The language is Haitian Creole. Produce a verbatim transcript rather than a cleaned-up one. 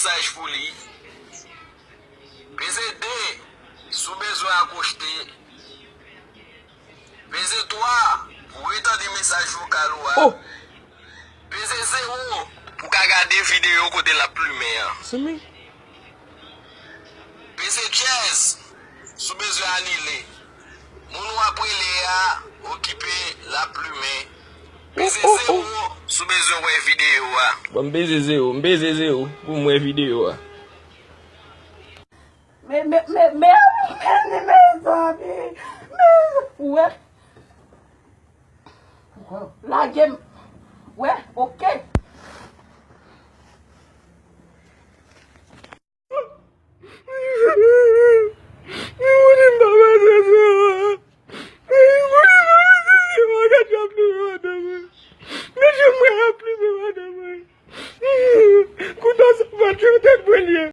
mesaj pou li. Peze de si w bezwen akwochte. Peze twa pou w retande mesaj vokal ou a. Oh! Peze zewo pou w ka gade videyo kote l ap plimen an. Se mi. Peze dyèz si w bezwen anile. Moun w ap rele a okipe l ap plimen. Peze Oh, oh, oh. zewo si w bezwen wè videyo a. Bon, m peze zewo, m peze zewo pou m wè videyo a. Men, men, men, men, men, men, mezanmi. Men, ou wè. Lage m. Wè, oke.